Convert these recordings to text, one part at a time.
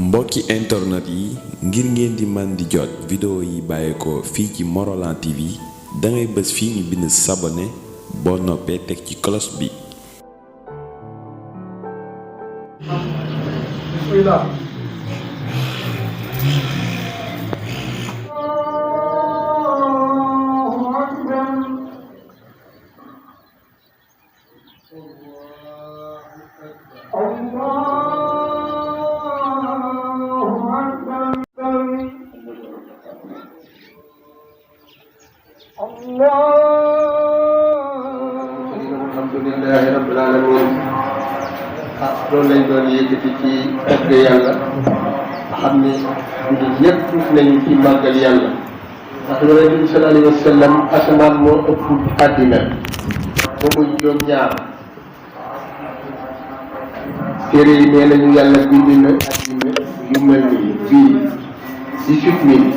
mbokki internet yi ngir ngeen di man di jot vidéo yi bàyyeekoo fii ci Morolan TV dangay bës fii ñu bind s'abonner boo noppee teg ci cloche bi. Bismillah. Alhamdulillahi rabbil alamin. Loolu lañ doon yëkkati ci tagg yàlla xam ni jullit ñëpp nañu ci màggal yàlla ndax yonent bi sallallahu alayhi wa sallam asamaan moo ëpp àddina ba muy juróom-ñaar téere yi nee nañu yàlla bind na àddina yu mel nii bii 18 000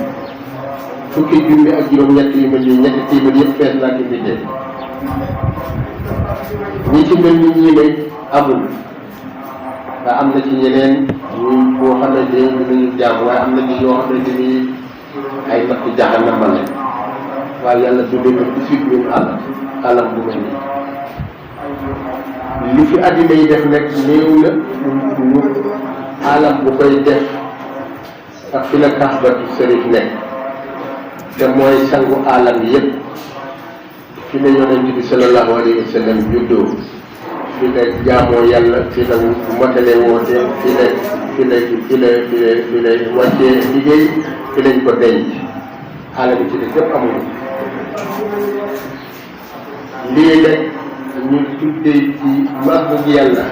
fukki junni ak juróom-ñett yu mel nii ñetti téeméer yëpp fees naa ko bindee ñi ci mel ni ñii ne amul ndax am na ci ñeneen ñu boo xamante ni dinañu jàmm waaye am na ci yoo xamante ni ay natt jaxanama lañ waaye yàlla dundee na 18 000 alam bu mel nii li fi àddina yi def nag néew na ñu alam bu koy def ak fi la Kaabatu Sharif nekk te mooy sangu alam yépp fi la yonent bi sallallahu alayhi wa sallam juddoo fi la jaamoo yàlla fi la motale woote fi la wàccee liggéey fi lañ ko denc alam ci def yépp amul lii nag ñu tuddee ci màggu yàlla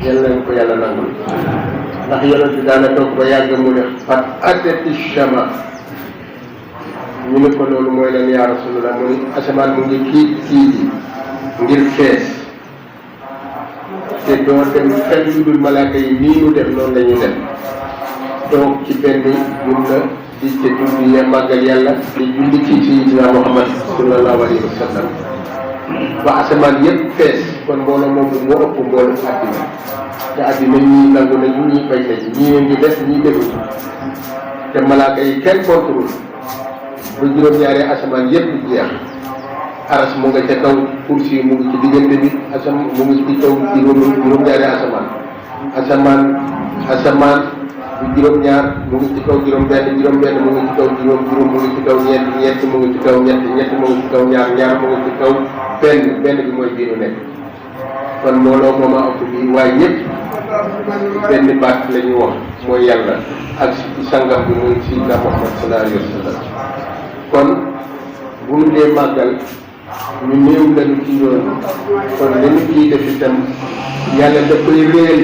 yàlla nañ ko yàlla nangul ndax yonent bi daana toog ba yàgg mu ne fat atati shama ñu ne ko loolu mooy lan yaa rasulullah mu ne asamaan mu ngi kii ngir fees te doo dem fenn lu dul malaaka yi nii ñu dem noonu la ñu dem toog ci benn jumla di ca tudd ya màggal yàlla di julli ci sayyidina Muhammad sallallahu alayhi wa sallam ba asamaan yëpp fees kon mbooloo moom moo ëpp mbooloo àddina te àddina ñii nangu nañu ñii bañ nañu ñii ngi def ñii defuñu te malaaka yi kenn contrôle ba juróom-ñaari asamaan yëpp di jeex aras mu nga ca kaw kursi mu ngi ci diggante bi mu ngi ci kaw juróom-ñaari asamaan bu juróom-ñaar mu ngi ci kaw juróom-benn mu ngi ci kaw juróom mu ngi ci kaw ñett mu ngi ci kaw ñett mu ngi ci kaw ñaar mu ngi ci kaw benn bi mooy bii nu nekk kon mbooloo moom a ëpp bi waaye ñëpp benn baat la ñu wax mooy yàlla ak ci sangam bi muy Sayyidina Muhammad sallallahu alayhi wa sallam kon bu ñu dee màggal ñu néew lañu ci yoonu kon li ñu ciy def itam yàlla daf koy réyal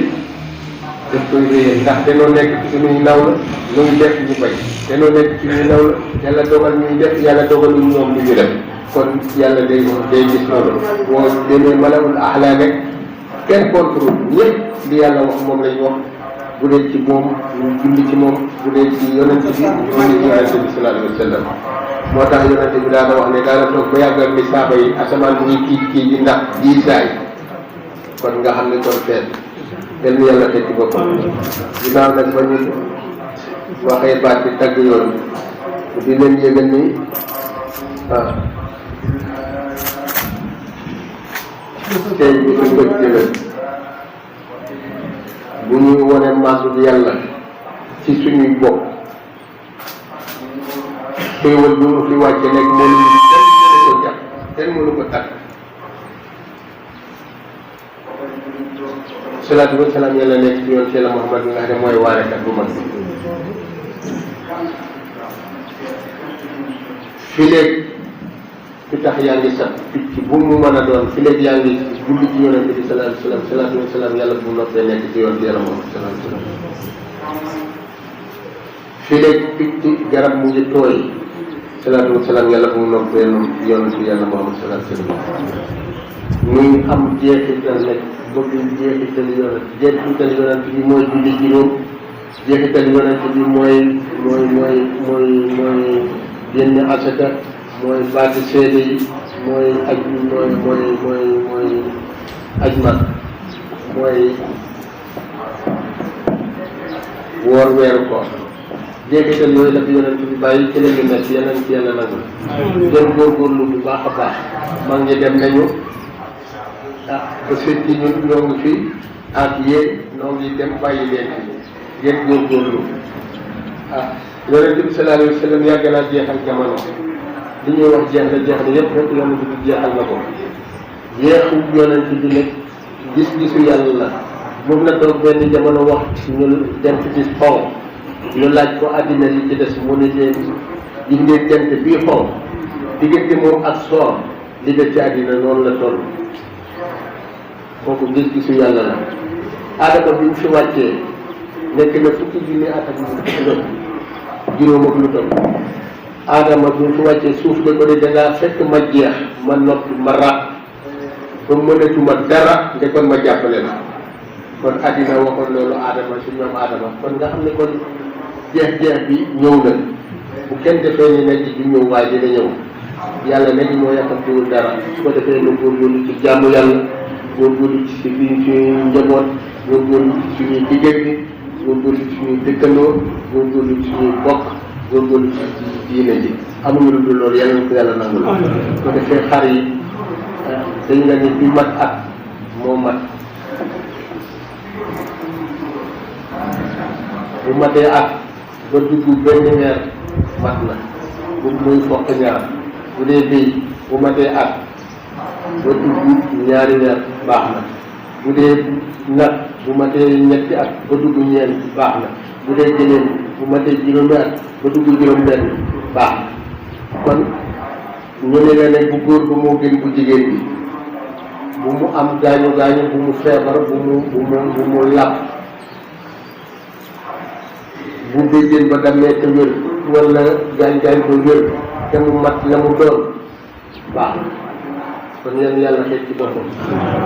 ndax dañoo nekk ci suñuy naw la lu ñu def ñu bay dañoo nekk ci suñuy naw la yàlla dogal ñuy def yàlla dogalul ñoom lu ñu def kon yàlla day gis loolu boo demee malawul axlaa rek kenn contrôle ñëpp li yàlla wax moom lañ wax bu dee ci moom ñu julli ci moom bu dee ci yonent bi julli ci yonent bi sallallahu alayhi wa sallam moo tax yonent bi daana wax ne daana toog ba yàggal ni saaba yi asamaan mu ngi kii ji ndax diisaay kon nga xam ne kon feet del yàlla teg ci boppam ginnaaw nag ba ñu waxee baat bi tagg yoon di leen yëgal ni tey bi su bëgg la bu ñuy wone màggu yàlla ci suñuy bopp xéewal bu mu fi wàcce nekk mënuñu ko jàpp kenn mënu ko tàkk salaatu wa salaam yàlla nekk ci yoon ci la Muhammad nga xam ne mooy waarekat bu mag fi léegi fi tax yaa ngi sax picc bu mu mën a doon fi léegi yaa ngi julli ci yonent bi sallallahu alayhi wa sallam salaatu wa salaam yàlla bu noppee nekk ci yoon ci yàlla Muhammad sallallahu alayhi wa sallam fi léegi picc garab mu ngi tooy salaatu wa salaam yàlla bu noppee yoon ci yàlla Muhammad sallallahu alayhi wa sallam muy am jeexital nekk bëgg jeexital yonent bi mooy julli juróom jeexital yonent bi mooy génne asaka mooy baati seede yi mooy aj mag mooy woor weeru koor jeexital yooyu la fi yonent bi bàyyi ci la ñu nekk yeneen ci yàlla nangul ngeen góorgóorlu bu baax a baax mag ñi dem nañu ba sët yi ñun ñoo ngi fi ak yéen noo ngi dem bàyyi leen fi ngeen góorgóorlu yonent bi sallallahu alayhi wa sallam yàgg naa jeexal jamono li ñuy wax jeex na yëpp rek yonent bi jeexal na ko jeexu yonent bi nag gis-gisu yàlla la moom la toog benn jamono wax ñu jant bi xonq ñu laaj ko àddina li ci des mu ne leen gis ngeen jant bii xonq diggante moom ak soor li des ci àddina noonu la toll kooku gis-gisu yàlla la aadama bi mu fi wàccee nekk na fukki junni at ak juróom ak lu toll aadama bi mu fi wàccee suuf de ko de dangaa fekk ma jeex ma noppi ma ràpp ba mënatuma dara nga kon ma jàppale la kon àddina waxoon loolu aadama si ñoom aadama kon nga xam ne kon jeex-jeex bi ñëw na bu kenn defee ni nag du ñëw waaye dina ñëw yàlla nag moo yàkkamtiwul dara su ko defee nu góorgóorlu ci jaamu yàlla góorgóorlu ci suñuy njaboot góorgóorlu ci suñuy diggante góorgóorlu ci suñuy dëkkandoo góorgóorlu ci suñuy bokk góorgóorlu ci diine ji amuñu lu dul loolu yàlla na ko yàlla nangul su ko defee xar yi dañ la ni bi mat at moo mat bu matee at ba dugg benn weer mat na bu muy fokk ñaar bu dee béy bu matee at ba dugg ñaari weer baax na bu dee nag bu matee ñetti at ba dugg ñeent baax na bu dee jëleen bu matee juróomi at ba dugg juróom-benn baax na kon ñu ne la ne bu góor ba moo gën bu jigéen bi bu mu am gaañu bu mu feebar bu mu làpp bu béjjén ba demee te wér wala gaañ-gaañ ba wér te mu mat la mu doon baax na kon yàlla xeet ci boppam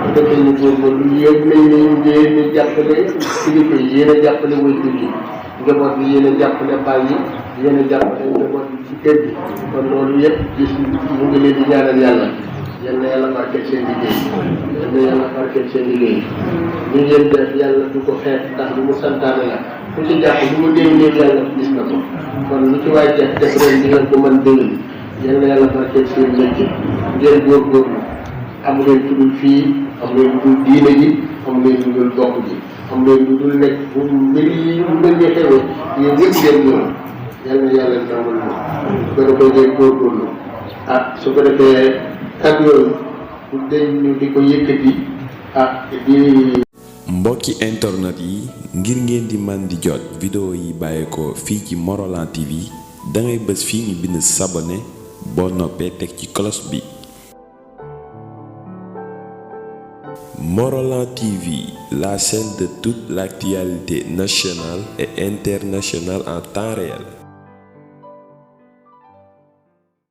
su defee ñu góorgóorlu yéen nañ ne yéen a jàppale kilifa yi yéen a jàppale waajur yi njaboot bi yéen a jàppale baay yi yéen a jàppale njaboot bi ci kër gi kon loolu yëpp gis mu ngi leen di ñaanal yàlla yal na yàlla barkeel seen liggéey yal na yàlla barkeel seen liggéey ñu ngeen def yàlla du ko xeet ndax lu mu santaane la ku ci jàpp lu mu néew néew yàlla gis na ko kon lu ci waay def ren di ngeen ko mën déwén yal na yàlla barkeel seen métier ngeen góorgóorlu am leen tuddul fii am leen lu dul diine ji am leen lu dul bokk ji am leen lu dul nekk bu mbir yi lu mel ni xewee yéen ñëpp ngeen ñëw yal na yàlla nangul ma su ko defee ngeen góorgóorlu su ko defee kat yooyu bu deñ ñu di ko yëkkati di mbokki internet yi ngir ngeen di man di jot vidéo yi bàyyeekoo fii ci Morolan TV dangay bës fii ñu bind s'abonner boo noppee teg ci cloche bi. Morolan TV, la chaîne de toute l'actualité nationale et internationale en temps réel.